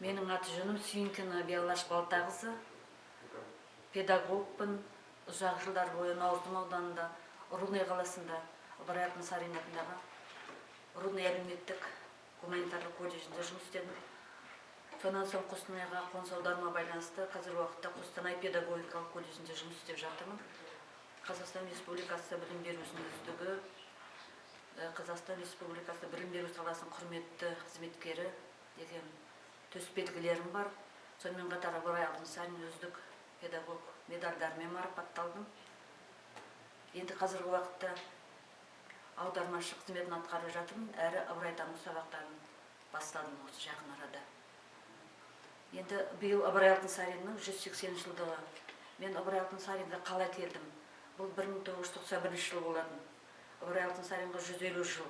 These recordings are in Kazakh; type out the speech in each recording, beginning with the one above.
Менің аты жөнім Сүйінкина Биялаш Балтақызы. Педагогпын. Ұзақ жылдар бойы Наурызым ауданында, Рудный қаласында Ыбырай Алтынсарин атындағы Рудный әлеуметтік гуманитарлық колледжінде жұмыс істедім. Сонан соң Қостанайға қоныс аударуыма байланысты қазіргі уақытта Қостанай педагогикалық колледжінде жұмыс істеп жатырмын. Қазақстан Республикасы білім беру ісінің үздігі, Қазақстан Республикасы білім беру саласының құрметті қызметкері деген төсбелгілерім бар. Сонымен қатар Ыбырай Алтынсарин үздік педагог медальдарымен марапатталдым. Енді қазіргі уақытта аудармашы қызметін атқарып жатырмын, әрі ыбырайтану сабақтарын бастадым осы жақын арада. Енді биыл Ыбырай Алтынсариннің 180 жылдығы. Мен Ыбырай Алтынсаринге қалай келдім? Бұл 1991 жыл болатын. Ыбырай Алтынсаринға 150 жыл.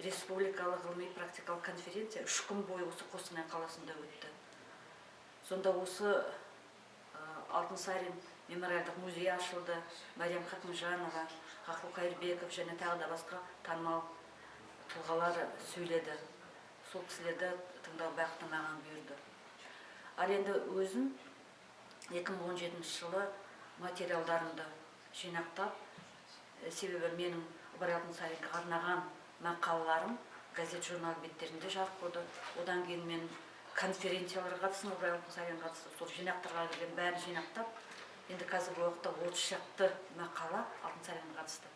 Республикалық ғылыми практикалық конференция 3 күн бойы осы Қостанай қаласында өтті. Сонда осы Алтынсарин мемориалдық музейі ашылды. Мариям Хакімжанова, Ғафу Қайырбеков және тағы да басқа танымал тұлғалар сөйледі. Сол кісілерді тыңдау бақыты маған бұйырды. Ал енді өзім 2017 жылы материалдарымды жинақтап, себебі менің Ыбырай Алтынсаринге арнаған мақалаларым газет, журнал беттерінде жарық көрді. Одан кейін мен конференцияларға қатыстым, Ыбырай Алтынсаринға қатысты. Сол жинақтарға келген бәрін жинақтап, енді қазіргі уақытта 30 шақты мақала Алтынсаринға қатысты.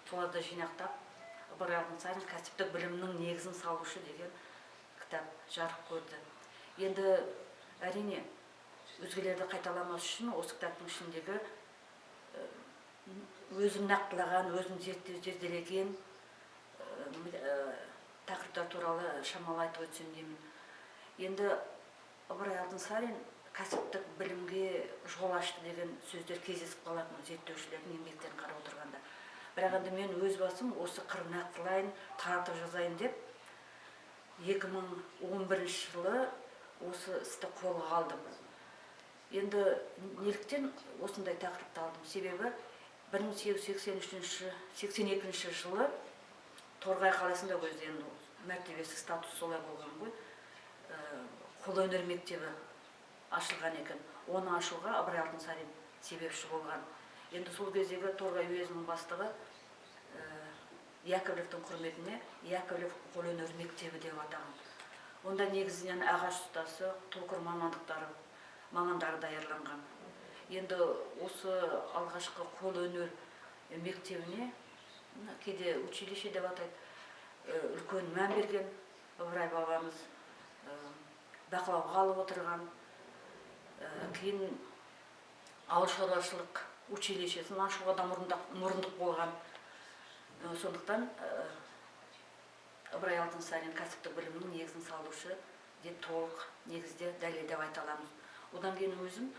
Соларды жинақтап, «Ыбырай Алтынсарин: кәсіптік білімнің негізін салушы» деген кітап жарық көрді. Енді, әрине, өзгелерді қайталамас үшін осы кітаптың ішіндегі өзім нақтылаған, өзім зерделеген тақырыптар туралы шамалы айтып өтсем деймін. Енді Ыбырай Алтынсарин кәсіптік білімге жол ашты деген сөздер кездесіп қалатын зерттеушілердің еңбектерін қарап отырғанда. Бірақ енді мен өз басым осы қырын нақтылайын, таратып жазайын деп 2011 жылы осы істі қолға алдым. Енді неліктен осындай тақырыпты алдым? Себебі 1883, 82 жылы Торғай қаласында, өзі енді мәртебесі, статусы солай болған ғой, қолөнер мектебі ашылған екен. Оны ашуға Ыбырай Алтынсарин себепші болған. Енді сол кездегі Торғай уезінің бастығы Яковлевтің құрметіне Яковлев қолөнер мектебі деп атаған. Онда негізінен ағаш ұстасы, токарь мамандықтары мамандары даярланған. Енді осы алғашқы қолөнер мектебіне, мына кейде училище деп атайды, үлкен мән берген Ыбырай бабамыз, бақылауға алып отырған. Кейін ауыл шаруашылық училищесін ашуға да мұрындық болған. Сондықтан Ыбырай Алтынсарин кәсіптік білімнің негізін салушы деп толық негізде дәлелдеп айта аламыз. Одан кейін өзім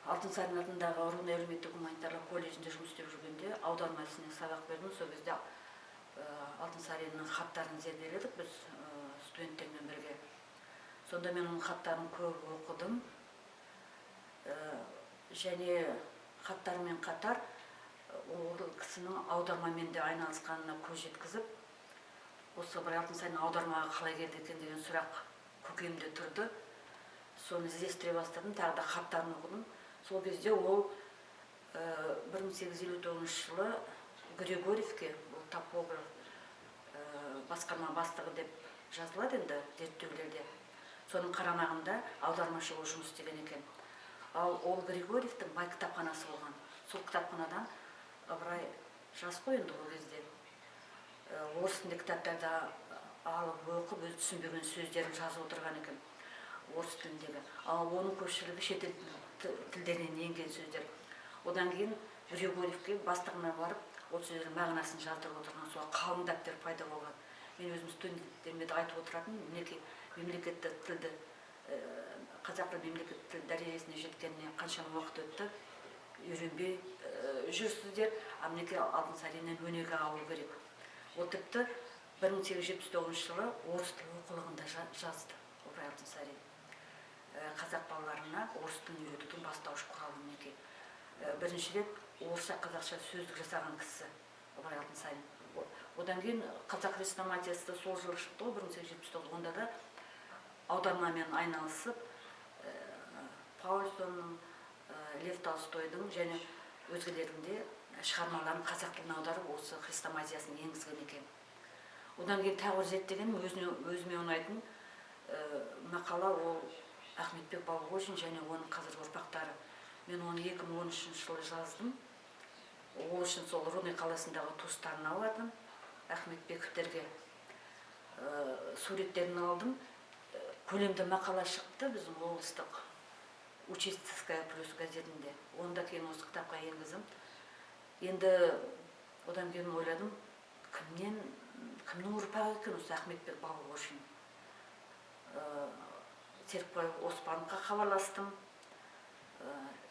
Алтынсарин атындағы Рудный әлеуметтік гуманитарлық колледжінде жұмыс істеп жүргенде аударма ісінен сабақ бердім. Сол кезде Алтынсариннің хаттарын зерделедік біз студенттермен бірге. Сонда мен оның хаттарын көп оқыдым. Және хаттарымен қатар ол кісінің аудармамен де айналысқанына көз жеткізіп, осы Ыбырай Алтынсарин аудармаға қалай келді екен деген сұрақ көкейімде тұрды. Соны іздестіре бастадым, тағы да хаттарын оқыдым. Сол кезде ол 1859 жылы Григорьевке, бұл топограф, басқарма бастығы деп жазылады енді зерттеулерде, соның қарамағында аудармашы болып жұмыс істеген екен. Ал ол Григорьевтің бай кітапханасы болған. Сол кітапханадан Ыбырай жас қой енді ол кезде, орыс тілінде кітаптарды алып оқып, өзі түсінбеген сөздерін жазып отырған екен орыс тіліндегі. Ал оның көпшілігі шетел тілдерінен енген сөздер. Одан кейін Григорьевке, бастығына барып, ол сөздердің мағынасын жаздырып отырған. Сол қалың дәптер пайда болған. Мен өзім студенттеріме де айтып отыратынмын: мінекей, мемлекеттік тілді, қазақ тілі мемлекеттік тіл дәрежесіне жеткеніне қаншама уақыт өтті, үйренбей жүрсіздер, а мінекей, Алтынсариннен өнеге алу керек. Ол тіпті 1879 жылы орыс тілі оқулығында жазды Ыбырай Алтынсарин. Қазақ балаларына орыс тілін үйретудің бастауыш құралы мінекей. Бірінші рет орысша қазақша сөздік жасаған кісі Ыбырай Алтынсарин. Одан кейін «Қазақ хрестоматиясы» да сол жылы шықты ғой, 1879. Онда да Аудармамен айналысып, Паульсонның, Лев Толстойдың және өзгелердің де шығармаларын қазақ тіліне аударып, осы хрестоматиясын енгізген екен. Одан кейін тағы бір зерттегенім, өзіме ұнайтын мақала, ол Ахметбек Балғожин және оның қазіргі ұрпақтары. Мен оны 2013 жылы жаздым. Ол үшін сол Рудный қаласындағы туыстарына бардым, Ахметбековтерге. Суреттерін алдым. Көлемді мақала шықты біздің облыстық «Учительская плюс» газетінде. Оны да кейін осы кітапқа енгіздім. Енді одан кейін ойладым, кімнен, кімнің ұрпағы екен осы Ахметбек Балғожин? Серікбай Оспановқа хабарластым,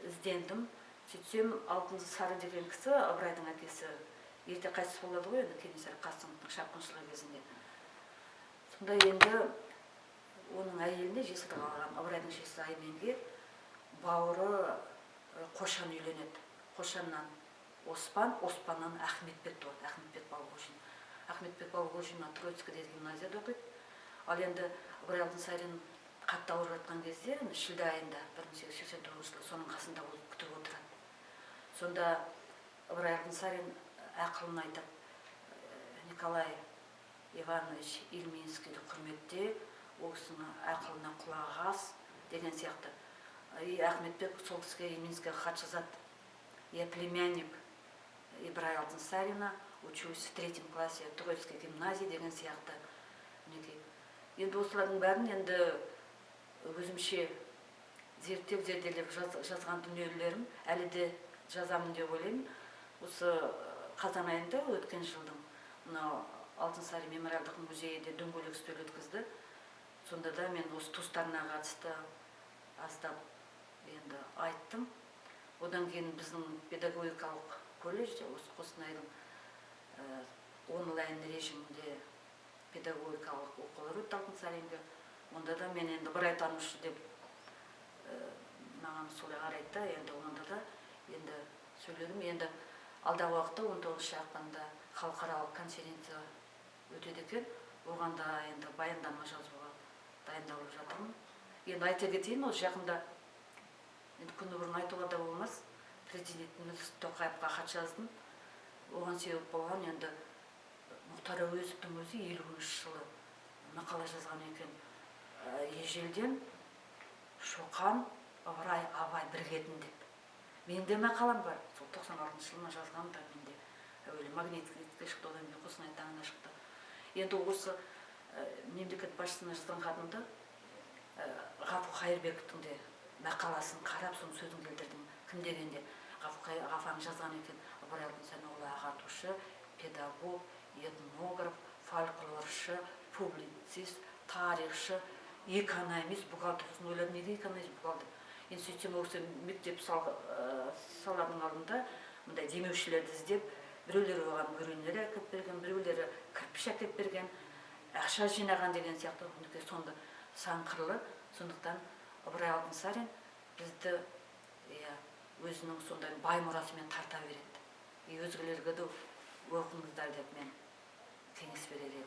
іздендім. Сөйтсем, Алтынсары деген кісі, Ыбырайдың әкесі, ерте қайтыс болады ғой енді Кенесары Қасымовтың шапқыншылығы кезінде. Сонда енді оның әйеліне жесір қалған Ыбырайдың шешесі Айменге бауыры Қошан үйленеді. Қошаннан Оспан, Оспаннан Ахметбек туады, Ахметбек Балғожин. Ахметбек Балғожин мына Троицкийде гимназияда оқиды. Ал енді Ыбырай Алтынсарин қатты ауырып жатқан кезде, шілде айында 1889 жылы, соның қасында болып күтіп отырады. Сонда Ыбырай Алтынсарин ақылын айтып: «Николай Иванович Ильминскийді құрметте, ол кісінің ақылына құлақ ас», — деген сияқты. И Ахметбек сол кісіге, Ильминскийге, хат жазады: «Я племянник Ибрая Алтынсарина, учусь в третьем классе Троицкой гимназии», — деген сияқты. Мінекей, енді осылардың бәрін енді өзімше зерттеп, зерделеп жазған дүниелерім, әлі де жазамын деп ойлаймын. Осы қазан айында өткен жылдың мынау Алтынсарин мемориалдық музейінде дөңгелек үстел өткізді. Сонда да мен осы туыстарына қатысты аздап енді айттым. Одан кейін біздің педагогикалық колледжде, осы Қостанайдың, онлайн режимінде педагогикалық оқулар өтті Алтынсаринге. Онда да мен енді ыбырайтанушы деп маған солай қарайды да, енді онда да енді сөйледім. Енді алдағы уақытта, 19 ақпанда халықаралық конференция өтеді екен, оған да енді баяндама жазуға дайындалып жатырмын. Енді айта кетейін, ол жақында, енді күні бұрын айтуға да болмас, президентіміз Тоқаевқа хат жаздым. Оған себеп болған енді Мұхтар Әуезовтің өзі 50-жылы мақала жазған екен: Ежелден Шоқан, Ыбырай, Абай бірігетін деп. Менің де мақалам бар, сол 96-жылы ма жазғанмын да менде. Әуелі «Магнитте» шықты, одан кейін «Қостанай таңында» шықты. Енді осы мемлекет басшысына жазған хатымда Ғафу Қайырбековтің де мақаласын қарап, соның сөзін келтірдім. Кім дегенде, Ғафу, Ғафаң жазған екен: Ыбырай Алтынсаринұлы ағартушы, педагог, этнограф, фольклоршы, публицист, тарихшы, экономист, бухгалтер. Сосын ойладым, неге экономист, бухгалтер? Енді сөйтсем, ол кісі мектеп салардың алдында мындай демеушілерді іздеп, біреулері оған бөренелер әкеліп берген, біреулері кірпіш әкеліп берген, ақша жинаған деген сияқты. Мінекей, сонда сан қырлы. Сондықтан Ыбырай Алтынсарин бізді, иә, өзінің сондай бай мұрасымен тарта береді. И өзгелерге де оқыңыздар деп мен кеңес берер едім.